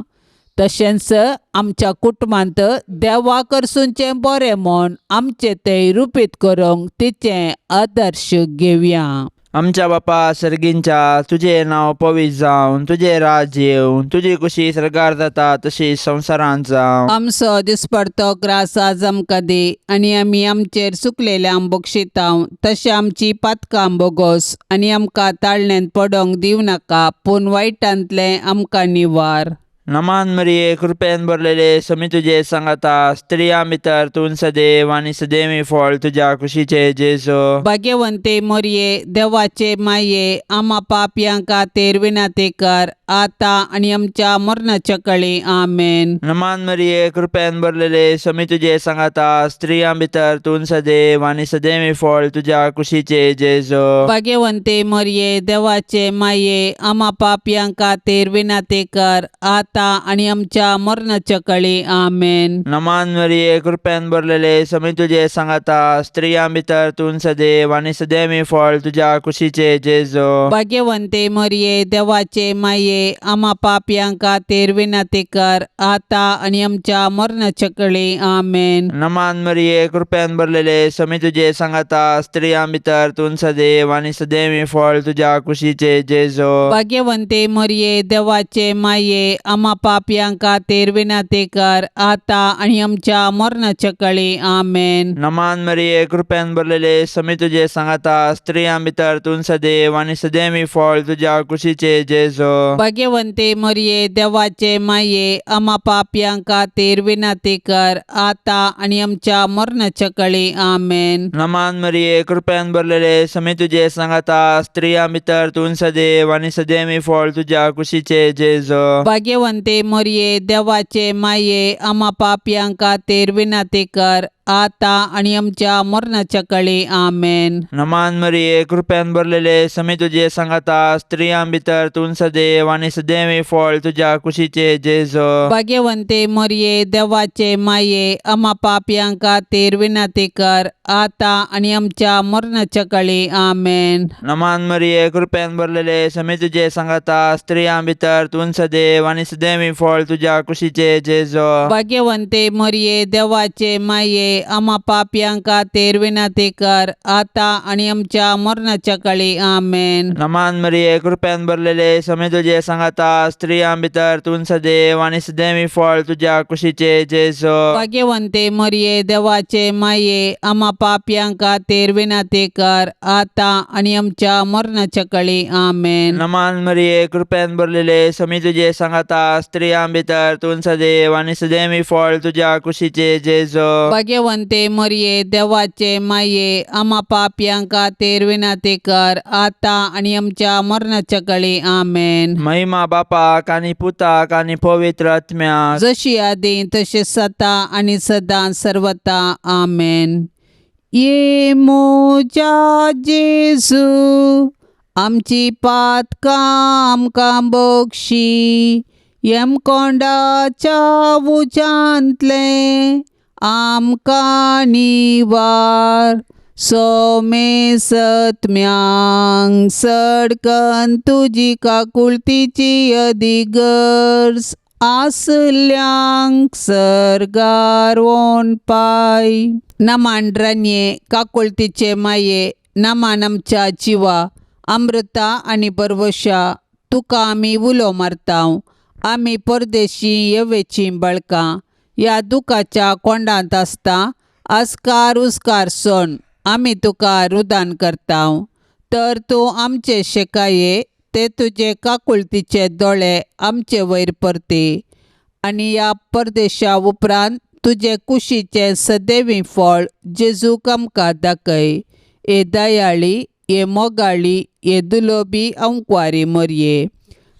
तशेंच आमच्या कुटुंबांत देवा कडसूनचें बरें म्हूण आमचें तें रुपीत करूंक तिचें आदर्श घेवया. आमच्या बापा सर्गींच्या, तुजें नांव पवित्र जावन, तुजें राज येवन, तुजी कुशी सर्गार जाता तशी संवसारांत जावं. आमचो दिसपडतो ग्रास आज आमकां दी आनी आमी आमचेर चुकलेल्यांक बक्षितांव तशें आमची पातकां बोगोस आनी आमकां ताळण्यांत पडोंक दिवं नाका पूण वायटांतलें आमकां निवार. नमान मरिये, कृपेन भरलेले, समी तुजे सांगाता, स्त्रियां भितर तूं सदैव आनी सदैवी फळ तुज्या कुशीचे जेजू. भाग्यवंते मोरये, देवाचे माये, आमा पापयां खातीर विनंती कर आतां आनी आमच्या मरणाच्या कळी. आमेन. नमान मरिये, कृपेन भरलेले, समी तुजे सांगाता, स्त्रियां भितर तूं सदैव आनी सदैवी फळ तुज्या कुशीचे जेजू. भाग्यवंते मोरये, देवाचे माये, आमा पापयां खातीर विनंती कर आतां आनी आमच्या मरणाच्या कळी. आमेन. नमान मरिये, कृपेन भरलेले, समी तुजे सांगाता, स्त्रियां भितर तूं सदैव आनी सदैवी फळ तुज्या कुशीचे जेजू. भाग्यवंते मोरये, देवाचे माये, आमा पापयां खातीर विनंती कर आतां आनी आमच्या मरणाच्या कळी. आमेन. नमान मरिये, कृपेन भरलेले, समी तुजे सांगाता, स्त्रियां भितर तूं सदैव आनी सदैवी फळ तुज्या कुशीचे जेजू. भाग्यवंते मोरये, देवाचे माये, आमा पापयां खातीर विनंती कर आतां आनी आमच्या मरणाच्या कळी. आमेन. नमान मरिये, कृपेन भरलेले, समी तुजे सांगाता, स्त्रियां भितर तूं सदैव आनी सदैवी फळ तुज्या कुशीचे जेजू. भाग्यवंते मोरये, देवाचे माये, आमा पापयां खातीर विनंती कर आतां आनी आमच्या मरणाच्या कळी. आमेन. नमान मरिये, कृपेन भरलेले, समी तुजे सांगाता, स्त्रियां भितर तूं सदैव आनी सदैवी फळ तुज्या कुशीचे जेजू. भाग्यवंते मोरये, देवाचे माये, आमा पापयां खातीर विनंती कर आतां आनी आमच्या मरणाच्या कळी. आमेन. नमान मरिये, कृपेन भरलेले, समी तुजे सांगाता, स्त्रियां भितर तूं सदैव आनी सदैवी फळ तुज्या कुशीचे जेजू. भाग्यवंते मोरये, देवाचे माये, आमा पापयां खातीर विनंती कर आतां आनी आमच्या मरणाच्या कळी. आमेन. नमान मरिये, कृपेन भरलेले, समी तुजे सांगाता, स्त्रियां भितर तूं सदैव आनी सदैवी फळ तुज्या कुशीचे जेजू. भाग्यवंते मोरये, देवाचे माये, आमा पापयां खातीर विनंती कर आतां आनी आमच्या मरणाच्या कळी. आमेन. नमान मरिये, कृपेन भरलेले, समी तुजे सांगाता, स्त्रियां भितर तूं सदैव आनी सदैवी फळ तुज्या कुशीचे जेजू. भाग्यवंते मोरये, देवाचे माये, आमा पापयां खातीर विनंती कर आतां आनी आमच्या मरणाच्या कळी. आमेन. नमान मरिये, कृपेन भरलेले, समी तुजे सांगाता, स्त्रियां भितर तूं सदैव आनी सदैवी फळ तुज्या कुशीचे जेजू. भाग्यवंते भाग्यवंते मरये देवाचे माये आमा पापयां खातीर विनंती कर आतां आनी आमच्या मरणाच्या कळी. आमेन. महिमा बापाक आनी पुताक आनी पवित्र आत्म्याक. जशी आदी तशी सता आनी सदां सर्वता. आमेन. ये मोजा जेजू आमची पातकां आमकां बक्षी यमकोंडाच्या उज्यांतलें आमकां निवार सोमे सत्म्यांक सडकन तुजी काकुळतीची अदिगर्ज आसल्यांक सर्गार वोन पाय. नमान रनये काकुळतीचे माये नमान आमच्या जिवा अमृता आनी बरवशा तुका आमी उलो मारता. आमी परदेशी येवेचीं बळकां ह्या दुखाच्या कोंडांत आसता आस्कार उस्कार सोण आमी तुका रुदान करता. तर तूं आमचे शेकाये ते तुजे काकुळतीचे दोळे आमचे वयर परती आनी ह्या परदेशा उपरांत तुजे कुशीचें सदैवी फळ जेजूक आमकां दाखय. हे दयाळी हे मोगाळी हे दुलोबी अंकवारी मोरये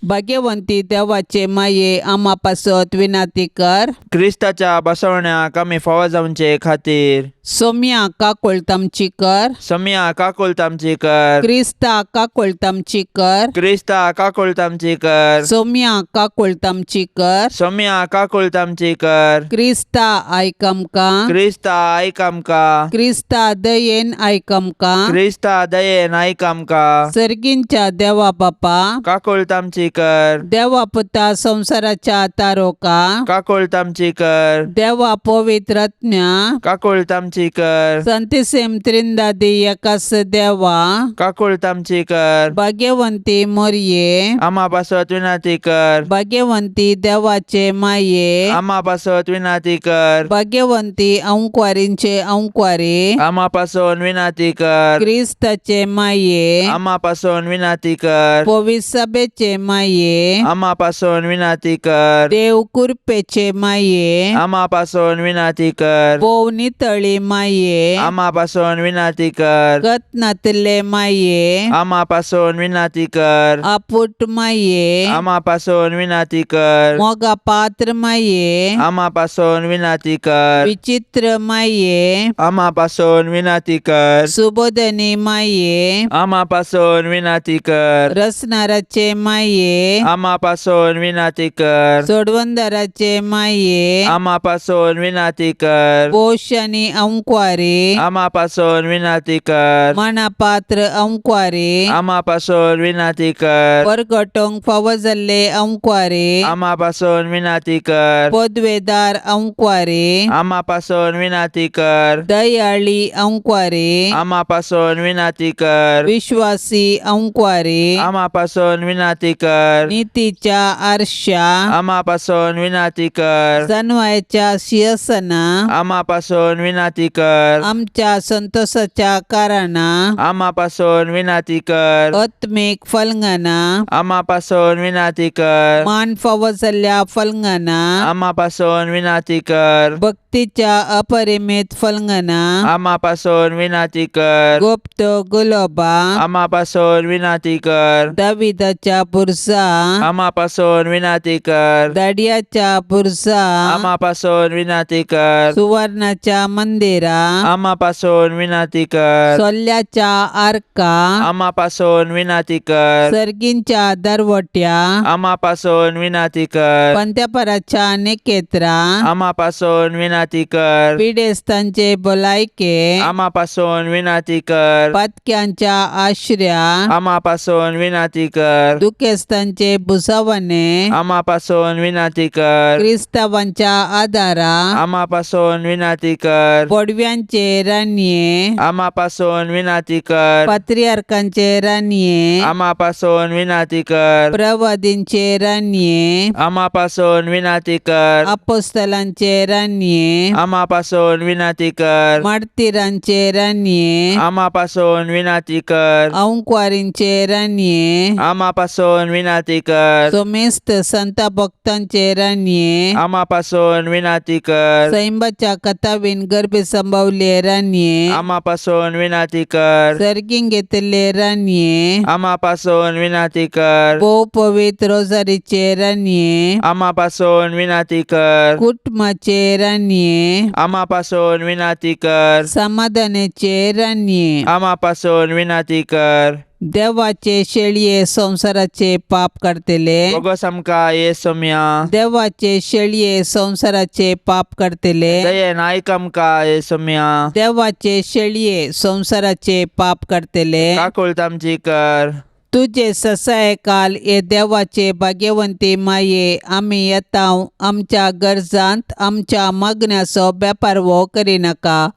भाग्यवंती देवाचे माये आमा पासत विनंती कर. क्रिस्ताच्या बसवण्याक आमी फावो जावचे खातीर. सोम्या काकुळट आमची कर. सोम्या काकुळट आमची कर. क्रिस्ता काकुळट आमची कर. क्रिस्ता काकुळट आमची कर. सोम्या काकुळट आमची कर. सोम्या काकुळट आमची कर. क्रिस्ता आयक आमकां. क्रिस्ता आयक आमकां. क्रिस्ता दयेन आयक आमकां. क्रिस्ता दयेन आयक आमकां. सर्गींच्या देवा बापा काकुळट आमची कर. देवा पुता संवसाराच्या तारोका काकुळट आमची कर. देवा पवित्र आत्म्या काकुळट आमची कर. संतिसेम त्रिंदादी एकास देवा काकुळट आमची कर. भाग्यवंती मोरये आमा पासत विनंती कर. भाग्यवंती देवाचे माये आमा पासत विनंती कर. भाग्यवंती अंकवारींचे अंकवारी आमा पासून विनंती कर. क्रिस्ताचे माये आमा पासून विनंती कर. पवित्र सभेचे माये आमा पासून विनंती कर. देव कृपेचे माये आमा पासून विनंती कर. भोव नितळी माये आमा पासून विनंती कर. गत नातिल्ले माये आमा पासून विनंती कर. आपुट माये आमा पासून विनंती कर. मोगा पात्र माये आमा पासून विनंती कर. विचित्र माये आमा पासून विनंती कर. सुबोधनी माये आमा पासून विनंती कर. रसनाराचे माये आमा पासून विनंती कर. सोडवंदराचे माये आमा पासून विनंती कर. पोश आनी अंकवारी आमा पासून विनंती कर. मनापात्र अंकवारी आमा पासून विनंती कर. परगटोंक फावो जाल्ले अंकवारी आमा पासून विनंती कर. पदवेदार अंकवारी आमा पासून विनंती कर. दयाळी अंकवारी आमा पासून विनंती कर. विश्वासी अंकवारी आमा पासून विनंती कर. नितीच्या आरशा आमा पासून विनंती कर. सनवायच्या शियसना आमा पासून विनंती कर. आमच्या संतोषाच्या कारणा आमा पासून विनंती कर. आत्मीक फलंगना आमा पासून विनंती कर. मान फावो जाल्ल्या फलंगना आमा पासून विनंती कर. भक्तीच्या अपरिमित फलंगना आमा पासून विनंती कर. गुप्त गुलोबा आमा पासून विनंती कर. दाविदाच्या बुरसा आमा पासून विनंती कर. दाडियाच्या बुरसा आमा पासून विनंती कर. सुवर्णाच्या मंदिरा आमा पासून विनंती कर. सोल्ल्याच्या आर्का आमा पासून विनंती कर. सर्गींच्या दरवट्या आमा पासून विनंती कर. पंत्यापराच्या नेकेत्रा आमा पासून विनंती कर. पिडेस्तांचे भलायके आमा पासून विनंती कर. पातक्यांच्या आश्र्या आमा पासून विनंती कर. दुखेस्तांचे भुसावणे आमा पासून विनंती कर. क्रिस्तावांच्या आदारा आमा पासून विनंती कर. बोडव्यांचे रानये आमा पासून विनंती कर. पात्रियार्कांचे रानये आमा पासून विनंती कर. प्रवादींचे रानये आमा पासून विनंती कर. अपोस्तलांचे रानये राणये, आमा पासून विनाती कर. मार्तिरांचे राणये, आमा पासून विनाती कर. अंकवारींचे राणये, आमा पासून विनाती कर. सोमेस्त संता भक्तांचे राणये, आमा पासून विनाती कर. सैंबाच्या कथावीन गर्भे संभावले राणये, आमा पासून विनाती कर. सर्गीं घेतिल्ले राणये, आमा पासून विनाती कर. भोव पवित्र रोजारीचे राणये, आमा पासून विनाती कर. कुटुंबाचे राणये, आमा पासून विनाती कर. समाधानाचे राणये, आमा पासून विनाती कर. देवाचे शेळये संवसाराचे पाप काडतले, बोगस आमकां ये सोम्या. देवाचे शेळये संवसाराचे पाप काडतले, दयेन आयक आमकां ये सोम्या. देवाचे शेळये संवसाराचे पाप काडतले, काकुळट आमची कर. तुजे ससायकाल हे देवाचे भाग्यवंती माये आमी येता आमच्या गरजांत आमच्या मागण्याचो बेपारवो करिनाका,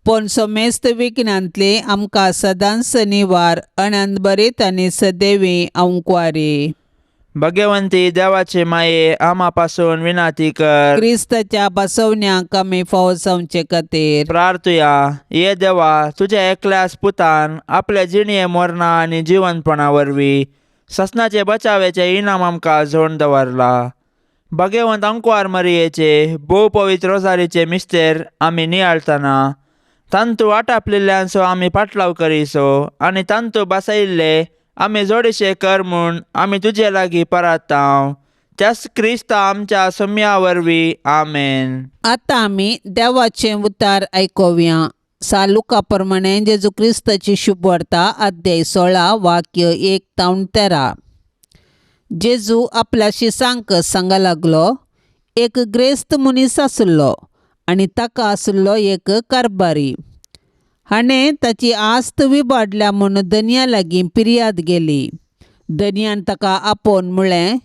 पूण समेस्त विघ्नांतली आमकां सदांच निवार. अनंत बरीत आनी सदैवी अंकवारी. भगवंती देवाचे माये आमा पासून विनाती कर. क्रिस्ताच्या बसवण्याक आमी फावो जावचे खातीर प्रार्थुया. ये देवा, तुझ्या एकल्याच पुतान आपल्या जिणये मरणा आनी जिवनपणा वरवीं ससनाचे बचावेचे इनाम आमकां जोडून दवरला. भगवंत अंकवार मरियेचे भोव पवित्र रोजारीचे मिस्तेर आमी नियाळतना तांतू आटापलेल्यांचो आमी पाटलाव करीसो आनी तांतू बसयल्ले आमी जोडीशे कर म्हूण आमी तुजे लागीं परातांव, त्याच क्रिस्ता आमच्या सम्या वरवीं. आमेन. आतां आमी देवाचें उतार आयकुया. सालुका प्रमाणे जेजू क्रिस्ताची शुभवार्ता, अध्याय 16, वाक्य 1 तावन 13. जेजू आपल्या शिसांक सांगा लागलो, एक ग्रेस्त मनीस आसलो आनी ताका आसलो एक कारबारी. हाणें ताची आस्त विबाडल्या म्हूण धनया लागीं पिर्याद गेली. धनयान ताका आपोवन म्हळें,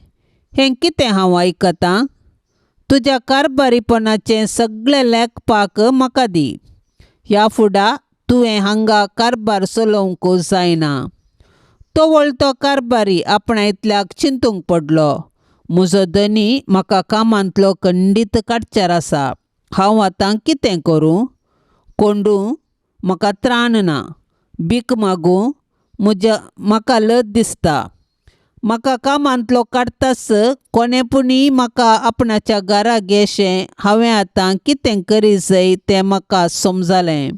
हें कितें हांव आयकतां? तुज्या कारबारीपणाचें सगळें लेखपाक म्हाका दी. ह्या फुडा तुवें हांगा कारबार चलोवंक जायना. तो वळतो कारबारी आपणा इतल्याक चिंतूंक पडलो, म्हजो धनी म्हाका कामांतलो खंडीत काडच्यार आसा. हांव आतां कितें करूं? कोंडूं? म्हाका त्राण ना. भीक मागूं? म्हज्या म्हाका लज दिसता. म्हाका कामांतलो काडटाच कोणें पुणी म्हाका आपणाच्या घरा घेशें हांवें आतां कितें करी जाय तें म्हाका समजलें.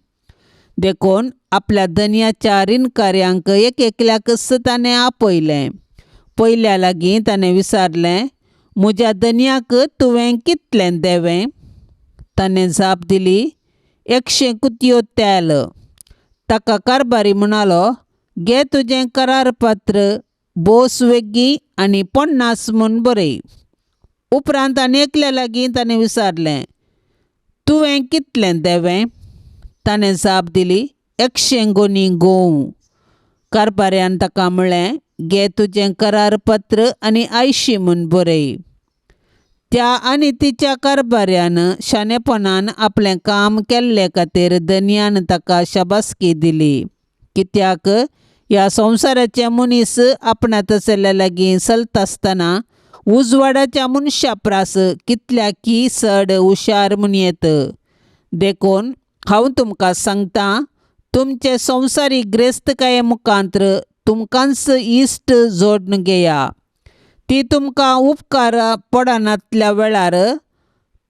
देखून आपल्या धनयाच्या रिणकार्यांक एक एकल्याकच ताणें आपयलें. पयल्या लागीं ताणें विचारलें, म्हज्या धनयाक तुवें कितलें देवें? ताणें जाप दिली, 100 कुतयो तेल. ताका कारबारी म्हणालो, घे तुजें करारपत्र, बोस वेगीं आनी 50 म्हूण बरय. उपरांत आनी एकल्या लागीं ताणें विचारलें, तुवें कितलें देवें? ताणें जाप दिली, 100 गोनी गोंव. कारबाऱ्यान ताका म्हळें, घे तुजें करारपत्र आनी 80 म्हूण बरय. त्या आनी तिच्या कारबाऱ्यान शाणेपणान आपलें काम केल्ले खातीर धनयान ताका शाबासकी दिली. कित्याक ह्या संवसाराचे मनीस आपणा तसल्या लागीं चलता आसतना उजवाडाच्या मनशा प्रास कितल्याकी चड हुशार म्हूण येत. देखून हांव तुमकां सांगता, तुमचे संवसारीक ग्रेस्तकाये मुखांत्र तुमकांच इश्ट जोडून घेया. ती तुमकां उपकार पडनातल्या वेळार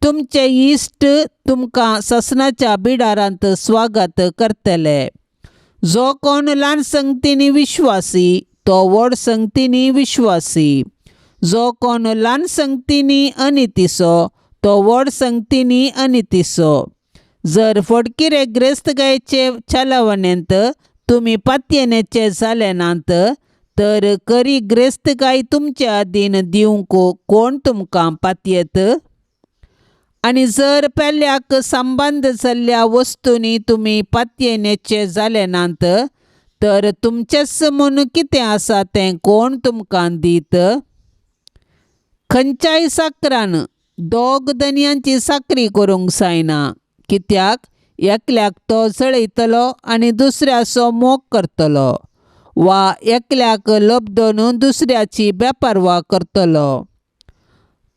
तुमचे इश्ट तुमकां ससनाच्या बिडारांत स्वागत करतले. जो कोण ल्हान संगतींनी विश्वासी तो व्हड संगतींनी विश्वासी, जो कोण ल्हान संगतींनी अनितीचो तो व्हड संगतींनी अनितीचो. जर फटकिरे ग्रेस्तकायेचे चलावणेंत तुमी पातयेनेचे जाले नात तर खरी ग्रेस्तकाय तुमचे अधीन दिवंक कोण तुमकां पातयेत? आनी जर पेल्याक संबंद जाल्ल्या वस्तूंनी तुमी पातयेनेचे जाले नात तर तुमचेच म्हूण कितें आसा तें कोण तुमकां दीत? खंयच्याय साकरान दोग धनयांची साकरी करूंक जायना, कित्याक एकल्याक तो जळयतलो आनी दुसऱ्याचो मोग करतलो, वा एकल्याक लब्दोन दुसऱ्याची बेपारवा करतलो.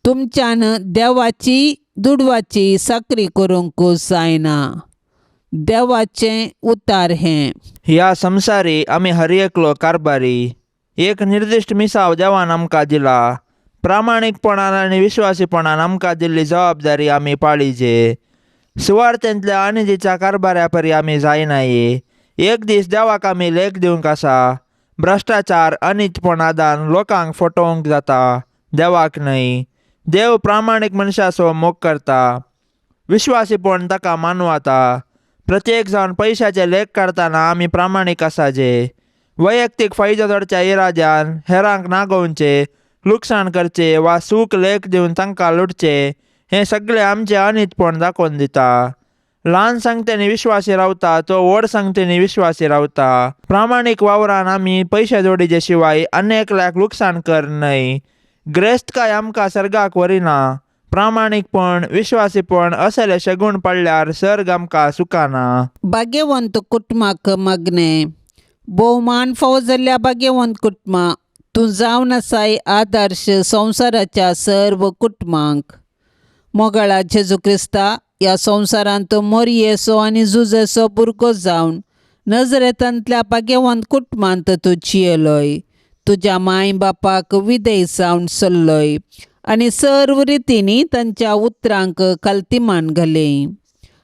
तुमच्यान देवाची दुडवाची साकरी करूंक जायना. देवाचें उतार हें. ह्या संवसारी आमी हर एकलो कारभारी. एक निर्दिश्ट मिसाव देवान आमकां दिला. प्रामाणीकपणान आनी विश्वासीपणान आमकां दिल्ली जबाबदारी आमी पाळीजे. सुवार्थेंतल्या आनी तिच्या कारभाऱ्या परी आमी जायनाये. एक दीस देवाक आमी लेख दिवंक आसा. भ्रश्टाचार अनितपणादान लोकांक फटोवंक जाता, देवाक न्हय. देव प्रामाणीक मनशाचो मोग करता. विश्वासीपण ताका मानवता. प्रत्येक जावन पयशाचे लेख काडताना आमी प्रामाणीक आसाजे. वैयक्तीक फायदो जोडच्या इराद्यान हेरांक नागोवचे, लुकसाण करचे वा सूख लेख दिवन तांकां लुटचे हें सगळें आमचें अनितपण दाखोवन दिता. ल्हान सांगतेनी विश्वासी रावता तो व्हड सांगतेनी विश्वासी रावता. प्रामाणीक वावरान आमी पयशे जोडीचे शिवाय अनेकल्याक लुकसाण कर न्हय. ग्रेस्तकाय आमकां सर्गाक व्हरिना. प्रामाणीकपण विश्वासीपण असले शगूण पडल्यार सर्ग आमकां सुखाना. भाग्यवंत कुटुंबाक मागणें. भोवमान फावो जाल्ल्या भाग्यवंत कुटुंबा, तूं जावन आसाय आदर्श संवसाराच्या सर्व कुटुंबांक. मोगाळा जेजू क्रिस्ता, ह्या संवसारांत मोरयेचो आनी जुजेचो भुरगो जावन नजरेतांतल्या भाग्यवंत कुटुंबांत तूं जियेलोय. तुज्या माय बापाक विधेय जावन चल्लोय आनी सर्व रितींनी तांच्या उतरांक खालतीमान घालें.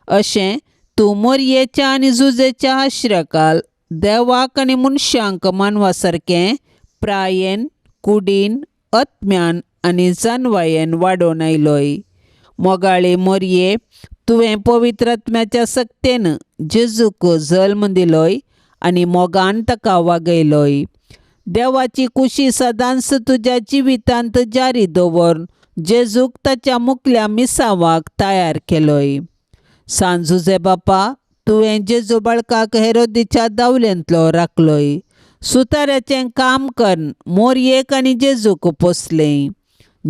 अशें तूं मोरयेच्या आनी जुजेच्या आश्रकाल देवाक आनी मनशांक मानवा सारकें प्रायेन, कुडीन, आत्म्यान आनी जानवायेन वाडोवन आयलोय. मोगाळे मोरये, तुवें पवित्र आत्म्याच्या सक्तेन जेजूक जल्म दिलोय आनी मोगान ताका वागयलोय. देवाची कुशी सदांच तुज्या जिवितांत जारी दवर जेजूक ताच्या मुकल्या मिसावाक तयार केलोय. सांजुजे बापा, तुवें जेजू बाळकाक हेरोदीच्या दावलेंतलो राखलोय. सुताऱ्याचें काम करून मोरयेक आनी जेजूक पोसलें.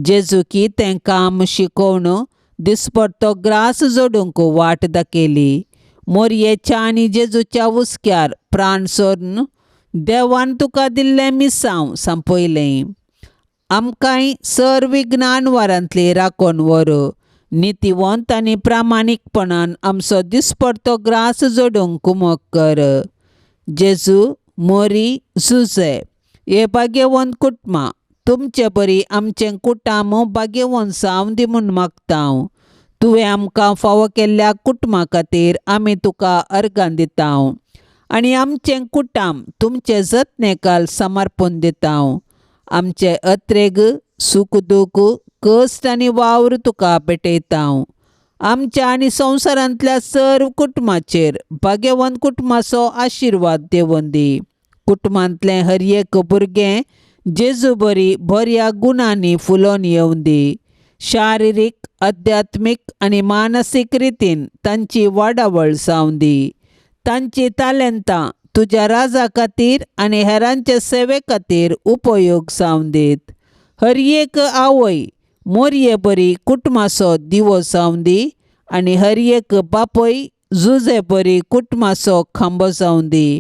जेजुकी तें काम शिकोवन दिसपट्टो ग्रास जोडूंक वाट दाखयली. मोरयेच्या आनी जेजूच्या हुस्क्यार प्राण सोडून देवान तुका दिल्लें मिसांव संपयलें. आमकांय सर्व विज्ञान वारांतली राखून व्हर. नितीवंत आनी प्रामाणीकपणान आमचो दिसपट्टो ग्रास जोडूंक कुमक कर. जेजू, मोरी, जुजे हे भाग्यवंत कुटुंबां, तुमचे बरी आमचें कुटाम भाग्यवंत जावं दी म्हूण मागता हांव. तुवें आमकां फावो केल्ल्या कुटुंबा खातीर आमी तुका अर्गां दिता आनी आमचें कुटाम तुमचे जतनेकाल समर्पण दिता. आमचे अत्रेग, सूख दूख, कश्ट आनी वावर तुका भेटयता. आमच्या आनी संवसारांतल्या सर्व कुटुंबाचेर भाग्यवंत कुटुंबाचो आशिर्वाद देवोन दी. कुटुंबांतलें हर एक भुरगें जेजू बरी बऱ्या गुणांनी फुलोवन येवं दी. शारिरीक, अध्यात्मीक आनी मानसीक रितीन तांची वाडावळ जावं दी. तांची तालेंतां तुज्या राजा खातीर आनी हेरांचे सेवे खातीर उपयोग जावं दीत. हर एक आवय मोरये बरी कुटुंबाचो दिवो जावं दी आनी हर एक बापूय जुजे बरी कुटुंबाचो खांबो जावं दी.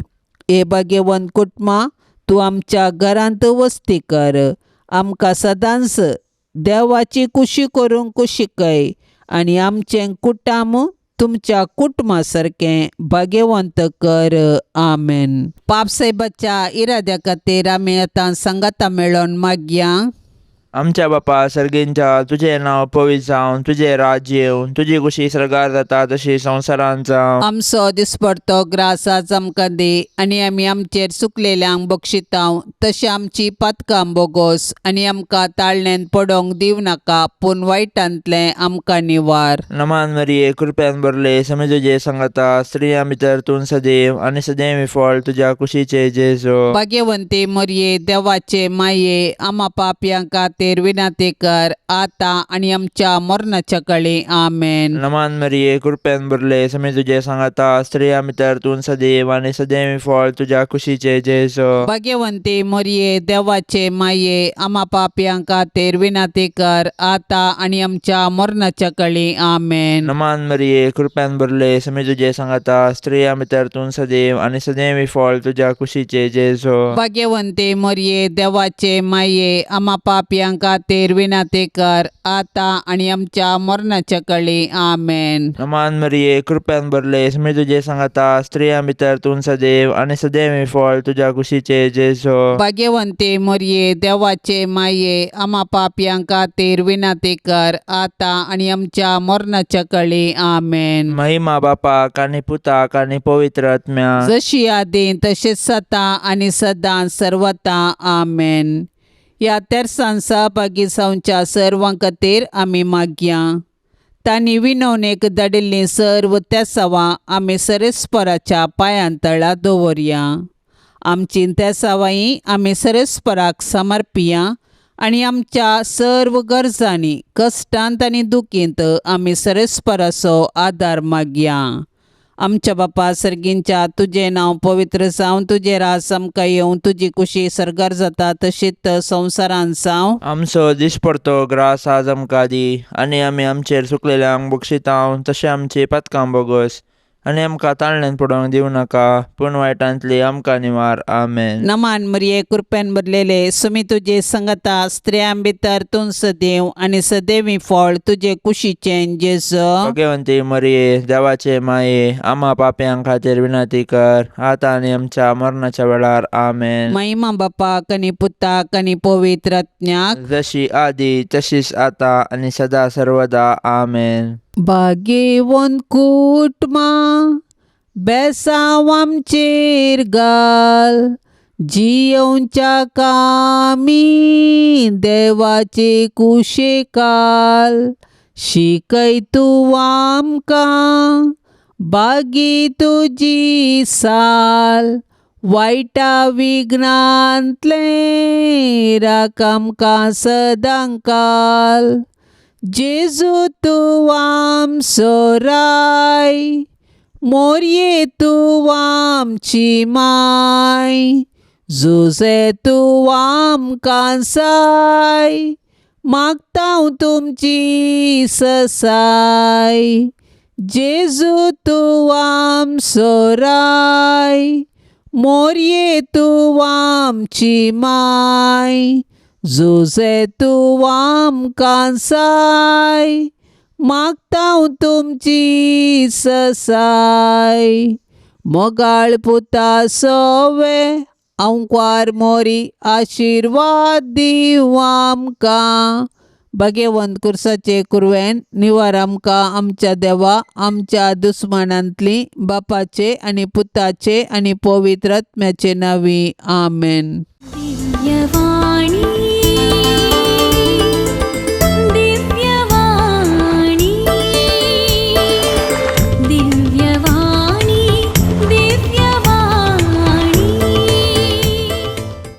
हे भाग्यवंत कुटुंबा, तूं आमच्या घरांत वस्ती कर. आमकां सदांच देवाची कुशी करूंक शिकय आनी आमचें कुटाम तुमच्या कुटुंबा सारकें भाग्यवंत कर. आमेन. पापसाहेबाच्या इराद्या खातीर आमी आतां सांगाता मेळोन मागया. आमच्या बापा सर्गींच्या, तुजें नांव पवित्र जावं, तुजें राज्य येवं, तुजी कुशी सर्गार जाता तशी संवसारांत जावं. आमचो दिसपडतो ग्रास आज आमकां दी आनी आमी आमचेर चुकलेल्यांक बक्षितांव तशें आमची पातकां बोगोस आनी आमकां ताळण्यांत पडोंक दिवं नाका, पूण वायटांतलें आमकां निवार. नमान मरिये, कृपेन भरले, समे तुजे सांगाता, स्त्रियां भितर तूं सदैव आनी सदैव फळ तुज्या कुशीचे जेजू. भाग्यवंती मरये, देवाचे माये, आमा पापयां खातीर विनंती कर आतां आनी आमच्या मरणाच्या कळी. आमेन. नमान मरिये, कृपेन भरले, समे तुजे सांगाता, स्त्रियां भितर तूं सदैव आनी सदैव फळ तुज्या कुशीचे जेजू. भाग्यवंती मरये, देवाचे माये, आमा पापयां खातीर विनंती कर आतां आनी आमच्या मरणाच्या कळी. आमेन. नमान मरिये, कृपेन भरले, समे तुजे सांगाता, स्त्रियां भितर तूं सदैव आनी सदैव फळ तुज्या कुशीचे जेजू. भाग्यवंती मरये, देवाचे माये, आमा पापयां पाप्यां खातीर विनंती कर आतां आनी आमच्या मरणाच्या कळी. आमेन. नमान मरिये, कृपेन भरले, मी तुझे सांगता, स्त्रियां भितर तूं सदैव आनी सदैव हें फळ तुज्या कुशीचे जेजो. भाग्यवंती मोरये, देवाचे माये, आमा पापयां खातीर विनंती कर आतां आनी आमच्या मरणाच्या कळी. आमेन. महिमा बापाक आनी पुताक आनी पवित्र आत्म्याक, जशी आदी तशीच सता आनी सदां सर्वता. आमेन. ह्या तेरसान सहभागी जावच्या सर्वां खातीर आमी मागया. तांणी विनवणेक धाडिल्लीं सर्व तेसावां आमी सरेस्पराच्या पांयां तळा दवरया. आमची तेसावांय आमी सरेस्पराक समर्पिया आनी आमच्या सर्व गरजांनी, कश्टांत आनी दुखींत आमी सरेस्पराचो आदार मागया. आमच्या बापा सर्गींच्या, तुजें नांव पवित्र जावं, तुजें राज आमकां येवं, तुजी कुशी सर्गार जाता तशीच संवसारांत जावं. आमचो दिसपडतो ग्रास आज आमकां दी, आनी आमी आमचेर चुकलेल्यांक बक्षितांव तशें आमची पातकां बोगस, आनी आमकां ताळण्यान पडोवंक दिवं नाका, पूण वायटांतली आमकां निवार. आमेन. नमान मरिये, कृपेन भरलेले, सुमी तुजे संगता, स्त्रियां भितर तूं सदैव आनी सदैवी फळ तुजे कुशीचें जेजू. भगवंती मरिये, देवाचे माये, आम्हा पाप्यां खातीर विनंती कर आतां आनी आमच्या मरणाच्या वेळार. आमेन. महिमा बापाक आनी पुताक आनी पवित्र आत्म्याक, जशी आदी तशीच आता आनी सदा सर्वदा. आमेन. भाग्यवंत कुटुंबा, बेसांव आमचेर घाल, जियोवच्या कामी देवाचे कुशेकाल, शिकय तूं आमकां बागी तुजी साल, वायटा विघ्नांतलें राख आमकां सदांकाल. जेजू तूं आमचो राय, मोरये तूं आमची माय, जुजे तूं आमकां साय, मागता तुमची ससाय. जेजू तूं आमचो राय, मोरये तूं आमची माय, जुजे तूं आमकां साय, मागता तुमची ससाय. मोगाळ पुता सोवे अंकवार मोरी, आशिर्वाद दिवं आमकां. भाग्यवंत कुर्साचे कुरवेन निवार आमकां आमच्या देवा आमच्या दुस्मानांतली, बापाचे आनी पुताचे आनी पवित्र आत्म्याचे नांवी. आमेन. दिव्यवाणी.